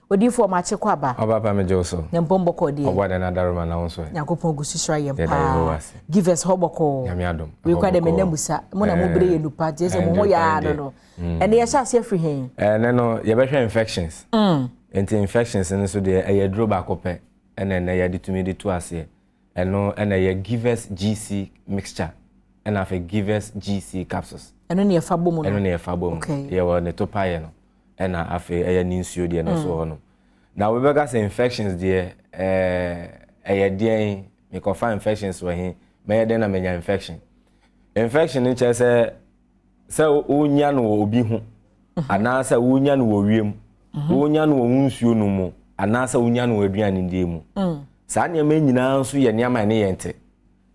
Odiyifoɔ makye kɔ aba. Ɔba pa megye wo so. Ne mpom bɔkɔɔ deɛ. Ɔbɔ adɛ na adaroma na wo nso ɛ. Nyankopɔn gu so hyira yɛn Yɛda Yehowa paa. ase. Givers hɔ bɔkɔɔ. Nyame adom. Wei Ɛhɔ kora deɛ menna bɔkɔɔ. mu sa. Mo na mo bere yɛ nupa nti ɛsɛ mo ho Ɛnde yɛ ara kwan no deɛ. no. Ɛnɛ yɛhyɛ aseɛ firi he? Ɛnɛ no yɛbɛhwɛ infections. Nti infections no nso deɛ ɛyɛ aduro baako pɛ ɛna ɛnɛ yɛde tumi de to aseɛ. Ɛno ɛna ɛyɛ Givers GC mixture ɛna afei Givers GC capsules. Ɛno ne yɛfa bɔ mu no. Ɛno ne yɛfa bɔ mu. Yɛwɔ ne to paeɛ no ɛna afei ɛyɛ ne nsuo deɛ no nso wɔ hɔnom. Na wobɛka sɛ infections deɛ ɛyɛ deɛn, mekɔfa infections wɔ he, mɛyɛ dɛn na manya infection? Infection no kyerɛ sɛ wonya no wɔ obi ho anaasɛ wonya no wɔ wiem, wonya no wɔ wo nsuo no mu anaasɛ wonya no wɔ aduane die mu. Saa nneɛma nyinaa nso yɛ nneɛma a ɛne yɛn te.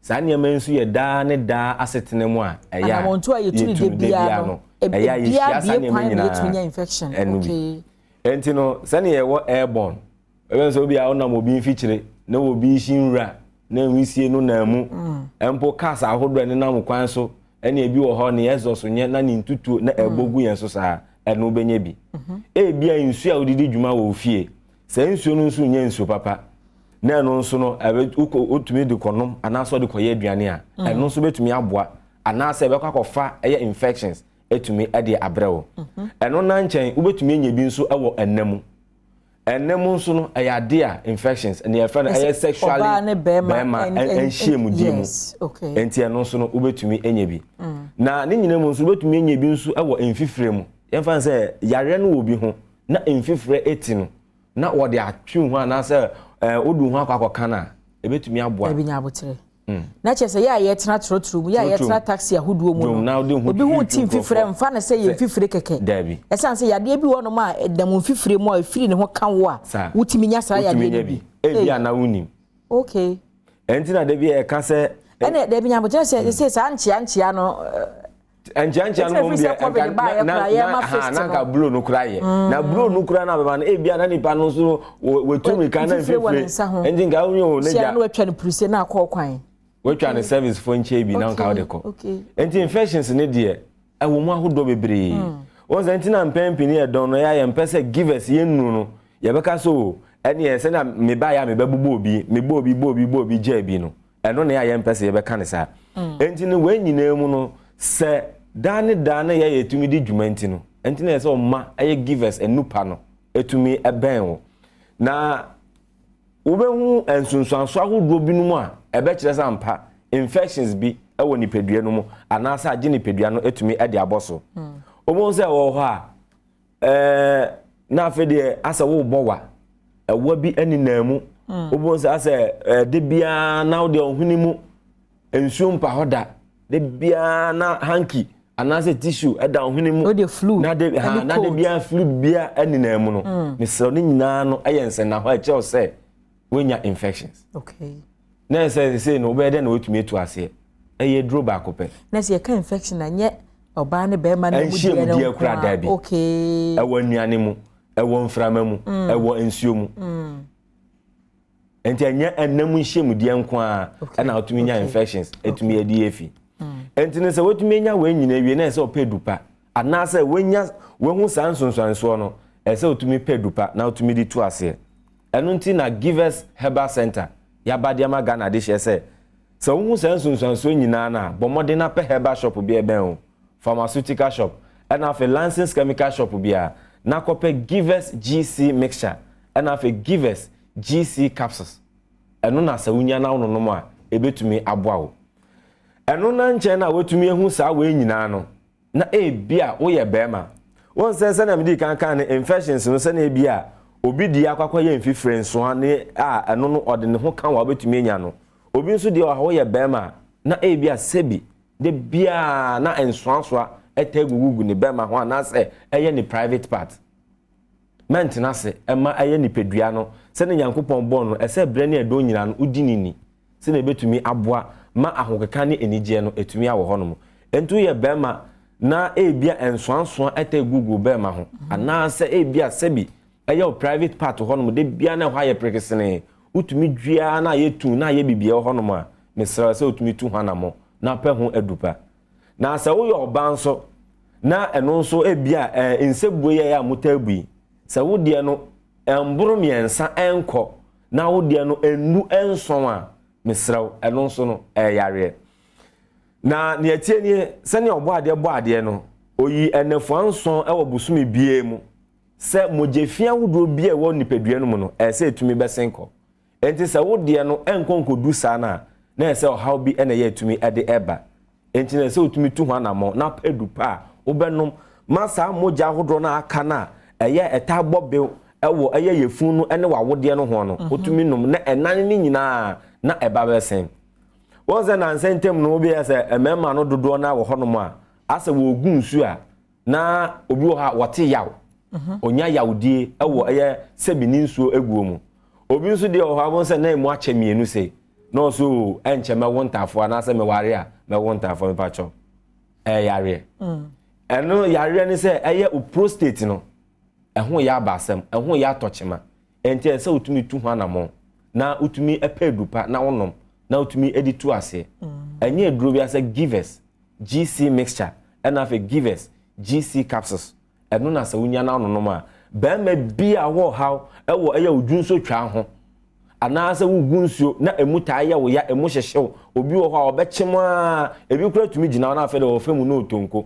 Saa nneɛma yi nso yɛ daa ne daa asetena mu a ɛyɛ a Anammɔntuo a yɛtu no yɛtu da no da biara biara no, no, ɛyɛ a ebiara yɛhyia saa bie nneɛma kwan ma nyinaa yɛtumi nya infection. ɛno bi. Nti no sɛnea yɛwɔ airborne, ɛbɛn sɛ obi a wonam obi mfikyire na obi hyi nwura na nwisie no nam mu, mpo cars ahodoɔ a ɛnenam kwan so ɛne ebi wɔ hɔ ne exhaust nyɛ na ne ntutuo na ɛbɔ gu yɛn so saa, ɛno wobɛnya bi. Ebia nsuo a wode di dwuma wɔ wo fie, saa nsuo no nso nyɛ nsuo papa na ɛno nso no ɛbɛ wokɔ wotumi de kɔnom anaasɛ ɔde kɔyɛ aduane a, ɛno nso bɛtumi aboa anaasɛ ɛbɛkɔ akɔfa ɛyɛ infections ɛtumi ɛde abrɛ wo. Ɛno na nkyɛn wobɛtumi anya bi nso ɛwɔ ɛnna mu. Ɛnna mu nso no ɛyɛ ade a infections ɛne yɛfrɛ no ɛyɛ sexually Ɔbaa ne bɛrima ɛnhyia mu die mu. Nti ɛno nso no wobɛtumi anya bi. Na ne nyinaa mu nso wobɛtumi anya bi nso ɛwɔ mfifire mu. Yɛmfa no sɛ yareɛ no wɔ bi ho na mfifire eti no na wɔde atwe ho anaasɛ wode ho akɔ akɔka no a, ɛbɛtumi aboa. Ɛbi nya abotere. Na kyerɛ sɛ yɛ a yɛtena torotoro mu, yɛ a Torotoro. yɛtena taxi ahodoɔ mu Dwom, no, na wode ho obi ho twitwi ti mfifire nkurɔfoɔ. mfa no sɛ yɛ mfifire kɛkɛ. Daabi. Ɛsiane sɛ yadeɛ bi wɔ nom a ɛdam mfifire mu a ɛfiri ne ho ka wo a, Saa. wotumi nya saa Wotumi yadeɛ nya no bi. bi. Ebi a na wonim. Ɛnti na da bi a yɛka sɛ Ɛnna dabi nya abotere sɛ saa nkyea nkyea no nkyea no Ɛsɛ mom firi sɛ deɛ COVID nka baeɛ na koraa, na yɛma ha, fist na no. nka blow no koraa yɛ. Na blow no koraa na bɛma no ebia na nipa no nso wɔtu mirika na mfifire wɔ ne mfifire. nsa ho. Nti nka wonyɛ o ne Hyia gya. na watwa no purise na akɔ kwan. Watwa ne service fo nkyɛn bi na nka wode kɔ. Nti infections ne deɛ ɛwɔ mu ahodoɔ bebree. Wɔn sɛ nti na mpɛn pii ne yɛ dɔn no yɛ a yɛmpɛ sɛ givers yɛn nnu no yɛbɛka so o ɛne yɛ sɛnea meba yɛ a mebɛbobɔ obi mebɔ obi bɔ obi bɔ obi gyaa bi no, ɛno na yɛ a yɛmpɛ sɛ yɛbɛka ne saa. Nti no wɔn nyinaa mu no sɛ daa ne daa ne yɛ yɛtumi di dwuma nti no nti na yɛ sɛ ɔma ɛyɛ givers enupa no etumi ɛbɛn wo na wobɛhu nsunsuanso ahodoɔ binom a ɛbɛkyerɛ sɛ ampa infections bi ɛwɔ nipadua no mu anaasɛ agye nipadua no etumi ɛde abɔ so. Wobɛhu sɛ ɛwɔ hɔ a na afei deɛ asɛ wobɔ wa ɛwɔ bi ɛnenam mu. Wobɛhu sɛ asɛ de biara na wode ɔhene mu nsuo mpa hɔ da, de biara na hanky anaasɛ tissue ɛda ɔhene mu. Wode flu na de ha ɛne na de cold. biara fluid biara ɛnenam mu no, mesrɛ ne nyinaa no ɛyɛ nsɛnahɔ a ɛkyerɛw sɛ woanya infections. Na ɛsɛ sɛ no wobɛyɛ dɛ na wotumi atu aseɛ, ɛyɛ duro baako pɛ. Na sɛ yɛka infection a nyɛ ɔbaa ne bɛrima no mu Ɛnhyia mu deɛ no deɛ nko koraa ara. Daabi. Ɛwɔ nnuane mu, ɛwɔ mframa mu, ɛwɔ nsuo mu. Nti ɛnyɛ ɛnam nhyiamudeɛ nko a ɛna wotumi nya infections ɛtumi adi efi. Nti no sɛ wotumi anya wɔn nyinaa wie na ɛsɛ ɔpɛ dupa anaasɛ wonya wohu saa nsonsansoɔ no, ɛsɛ wotumi pɛ dupa na wotumi de tu aseɛ. Ɛno nti na Givers Herbal Center yaba de ama Ghana de hyɛ sɛ wohu saa nsonsansoɔ nyinaa no a, bɔ mmɔden na pɛ herbal shop bi a ɛbɛn o, pharmaceutical shop ɛna afei licensed chemical shop bi a na kɔpɛ Givers GC mixture ɛna afei Givers GC capsules. Ɛno na sɛ wonya na wononom a ɛbɛtumi aboa wo. Ɛno na nkyɛn na wotumi ehu saa wei nyinaa no na ebi a woyɛ bɛrima wɔn sɛ sɛnea mede kan kan no infections no, sɛnea ebi a obi di akɔ akɔyɛ mfifire nsoa ne a ɛno no ɔde ne ho ka wɔ wobɛtumi anya no, obi nso deɛ ɔha woyɛ bɛrima a na ebi a sɛbi de biara na nsoasoa ɛtɛ gugugu ne bɛrima ho anaasɛ ɛyɛ ne private part. Mɛntena ase ɛma ɛyɛ nipadua no sɛne Nyankopɔn bɔɔ no, ɛsɛ berɛ ne ɛdɔn nyinaa no wodi ne ni sɛne ɛbɛtumi aboa ma ahokeka ne anigyeɛ no ɛtumi awɔ hɔnom. Ɛnti woyɛ bɛrima na ebia nsoansoa ɛtɛ gugu bɛrima ho anaasɛ ebia sɛbi ɛyɛ wo private part hɔnom de bia na ɛhɔ ayɛ perekesene, wotumi dua na ayɛ tu na ayɛ biribiara wɔ hɔnom a, mesrɛ sɛ wotumi tu ho anammɔ na pɛ ho adupa. Na sɛ woyɛ ɔbaa nso na ɛno nso ebia nsɛbue yɛ a motaa bui sɛ wo deɛ no ɛmboro 3 ɛnkɔ na wo deɛ no ɛnnu 7 a, mesrɛ wo, ɛno nso no ɛyɛ yareɛ. Na nea ɛtie nie, sɛnea ɔbɔ adeɛ bɔ adeɛ no, oyi ɛnɛfoa 7 ɛwɔ bosome biara mu sɛ mogyafie ahodoɔ bi a ɛwɔ nipadua no mu no ɛsɛ ɛtumi bɛsen kɔ. Enti sɛ wo deɛ no ɛnkɔ nkɔdu saa no a, na ɛsɛ ɔhaw bi ɛna ɛyɛ ɛtumi ɛde ɛba. Enti na ɛsɛ wotumi tu ho anammɔn na apɛ du pa a wobɛnom ma saa mogya ahodoɔ no aka no a ɛyɛ ɛtaa bɔ bew ɛwɔ ɛyɛ yɛfunu no ɛne w'awodeɛ no ho no, wotumi nom na ɛnane ne nyinaa na ɛba bɛsen. Wɔn sɛ nansa ntam no wobɛyɛ sɛ mmarima no dodoɔ no wɔ hɔnom a asɛ wɔgu nsuo a na obi wɔ hɔ a wɔte yaw. Onya yawdie ɛwɔ ɛyɛ sɛbi ne nsuo eguo mu. Obi nso deɛ wɔ hɔ a wɔn sɛ na emu akyɛ 2 sei na ɔso ɛnkyɛ mɛwo ntaafoɔ anaasɛ mɛware a mɛwo ntaafoɔ mepakyɛw. Ɛyɛ yareɛ. Ɛno yareɛ ne sɛ ɛyɛ o prostate no ɛho yɛ abasɛm, ɛho yɛ atɔkyema. Enti ɛsɛ wotumi tu ho anammɔn na wotumi ɛpɛ adupa na wonom na wotumi edi tu aseɛ. Ɛnyɛ aduro bi asɛ Givers GC mixture ɛna afei Givers GC capsules. Ɛno na sɛ wonya na wononom a bɛrima bi a wɔ haw ɛwɔ ɛyɛ odwu nso twa ho anaasɛ wogu nsuo na emu taa yɛ wo ya, emu hyehyew. Obi wɔ hɔ a ɔbɛkyem a ebi kura tumi gyina hɔ na afei de wɔfɛ mu na otonko.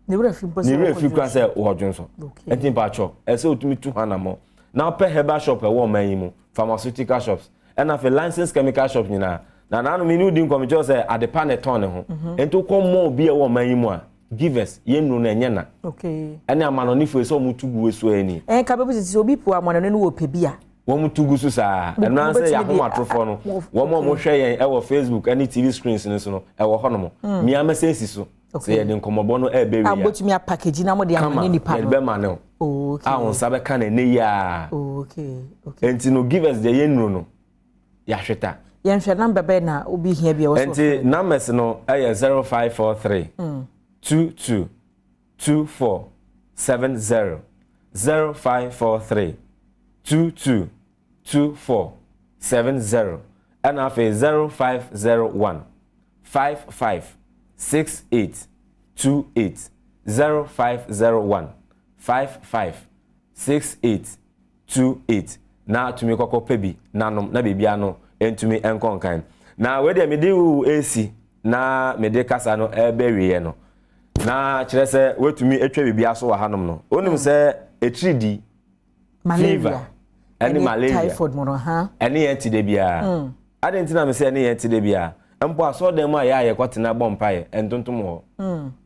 Ne werɛ fi mpo sɛ ne werɛ fi kura sɛ wɔdwo nso. Enti mpakyɛw ɛsɛ wotumi tu ho anammɔn na wopɛ herbal shop ɛwɔ ɔman yi mu, pharmaceutical shops ɛna afei licensed chemical shop nyinaa. Na nanom ne wodi nkɔmkyɛw sɛ adepa na ɛtɔn ne ho. Enti wokɔ mall bi a ɛwɔ ɔman yi mu a, Givers yɛn nnuro no ɛnyɛ na. Ɛne amanɔnefoɔ sɛ ɔmo tu gu so ani. Ɛnka bɛbi sɛ obi po amanɔne no wɔ pɛ bi a wɔn tu gu so saa. Ɛno ara sɛ yɛ ahomatorofoɔ no, wɔn a wɔhwɛ yɛn ɛwɔ Facebook ɛne TV screens no so no ɛwɔ hɔnom. Mmea mɛsɛ esi so sɛ yɛde nkɔmmɔbɔ no ɛɛbɛ wia. Abotumi apackage na mo de ama ne nipa no. Kama yɛde bɛma ne o. A wɔn nsa bɛka na ɛnɛ yia. Nti no Givers deɛ yɛn nnuro no yɛahweta. Yɛnhwɛ number bɛyɛ na obi hia bi a wɔsɔ. Nti numbers no ɛyɛ 0543 22 24 70, 0543 22 24 70, ɛna afei 0501 55 68 28, 0501 55 68 28. Na tumi kɔkɔ pɛ bi nanom na biribi ano ntumi nkɔ nkan. Na wei deɛ mede wo esi na mede kasa no ɛbɛwieɛ no na kyerɛ sɛ wetumi atwa biribi aso wɔ hanom no. Onim sɛ etiridi, fever ɛne malaria, typhoid mu no ha, ɛne yɛn ti de biara. Adi nti na me sɛ ɛne yɛn ti de biara mpo asɔɔdan mu a yɛ a yɛkɔtena bɔ mpaeɛ ntontom hɔ,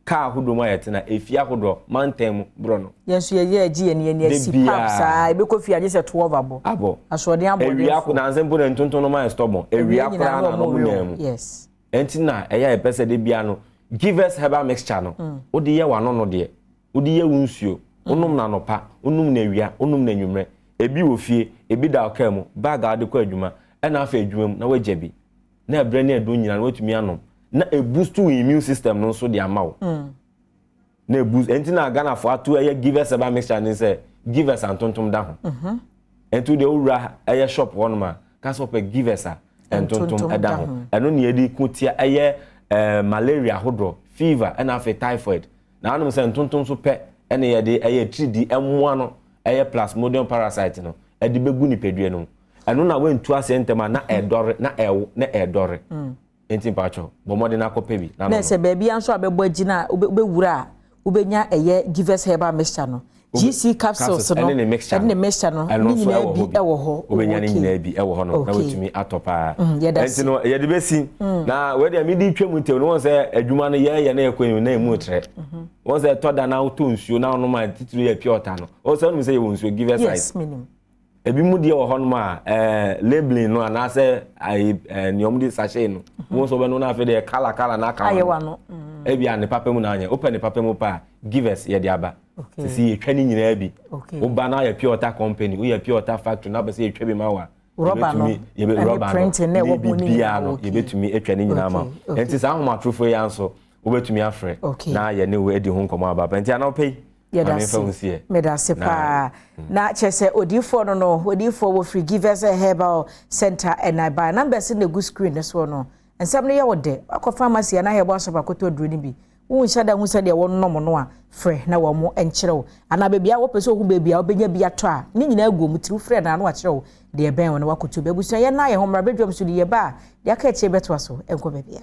kaa ahodoɔ mu a yɛtena, efie ahodoɔ, mantam mu borɔ no. Yɛn nso yɛyɛ agye yɛn yɛn asi pap saa ebɛkɔ fie agye sɛ 12 abɔ. Abɔ. Asoɔden abɔ. Ewia ko nansi mpo na ntontom no ma yɛ stubborn. Ewia koraa na ɔmo nyinaa mu. Nti na ɛyɛ a yɛpɛ sɛ de bia no Givers herbal mixture no wode yɛ w'ano no deɛ wode yɛ wo nsuo, wonom na anɔpa, wonom na awia, wonom na anwummerɛ. Ebi wɔ fie, ebi da ɔkaa mu, bag a wode kɔ adwuma, ɛna afei adwuma mu na wagya bi na ɛbrɛ ne ɛdon nyinaa no watumi anom na eboost wo immune system no nso de ama wo na eboost. Nti na Ghanafoɔ ato ɛyɛ Givers herbal mixture ne sɛ Givers antontom da ho. Nti deɛ owura ɛyɛ shop hɔnom a kasa ɔpɛ Givers a ntontom ɛda ho, ɛno ne yɛde ko tia ɛyɛ malaria ahodoɔ, fever, ɛna afei typhoid. Na anom sɛ ntontom so pɛ ɛna yɛde ɛyɛ tiridi ɛmoa no ɛyɛ plasmodium parasite no ɛde bɛgu nipadua no mu. Ɛno na wɔntu aseɛ ntɛm a na ɛdɔre na ɛwo na ɛdɔre. Nti mpatsɔ bɔ mmɔden akɔpɛ bi. Na sɛ baabi nso a bɛbɔ agyina a wobɛwura a wobɛnya ɛyɛ Givers herbal mixture no, GC capsules no ɛne ne mixture no, ne nyinaa bi ɛwɔ hɔ. Wobɛnya ne nyinaa bi ɛwɔ hɔ no na wotumi atɔ paa. Nti no yɛde bɛsi na wɔde mede twa mu ntɛm no, wɔn sɛ adwuma no yɛyɛ na yɛkɔ anim na emu trɛ. Wɔn sɛ ɛtɔ da na wotɔ nsuo na wonom a, titiri yɛ pure water no, wɔn sɛ wɔnom sɛ yɛwɔ nsuo Givers. Yes, minim. Ebi mu deɛ wɔ hɔnom a labelling no anaasɛ ayi nea wɔn de sachet no, wɔn nso bɛno na afei deɛ colour colour na aka wɔn no. Ebi a ne papa mu na anyɛ wopɛ ne papa mu pa, Givers yɛde aba sisi yɛtwa ne nyinaa bi. Woba na yɛ pure water company, woyɛ pure water factory na bɛ sɛ yɛtwa bi ma wa, rɔba no yɛbɛ rɔba no ne biribiara no yɛbɛtumi atwa ne nyinaa ma. Nti saa ahomatorofo yi nso wobɛtumi afrɛ na yɛne wo adi ho nkɔmmɔ aba pɛ. Nti anɔpɛ yi yɛda meda ase paa na kyerɛ sɛ odiifoɔ no odiifoɔ wɔ firi Givers Herbal Center ɛna ba numbers na egu screen no soɔ no. Nsɛm no yɛ wo dɛ, wakɔ pharmacy anaa herbal shop akɔtɔ aduro no bi. Wonhyɛ da hu sɛdeɛ wɔnom no a, frɛ na wɔn nkyerɛ wo, anaa baabi a wɔpɛ sɛ ohu baabi a wobɛnya bi atɔ a, ne nyinaa gu wɔn tiri. Frɛ na ano akyerɛ wo deɛ ɛbɛn wɔn na wakɔtɔ bi. Abusua, yɛn nan yɛn ho mmara badwam so de yɛba a, deɛ aka akyire bɛtoa so. Nkɔ baabi a.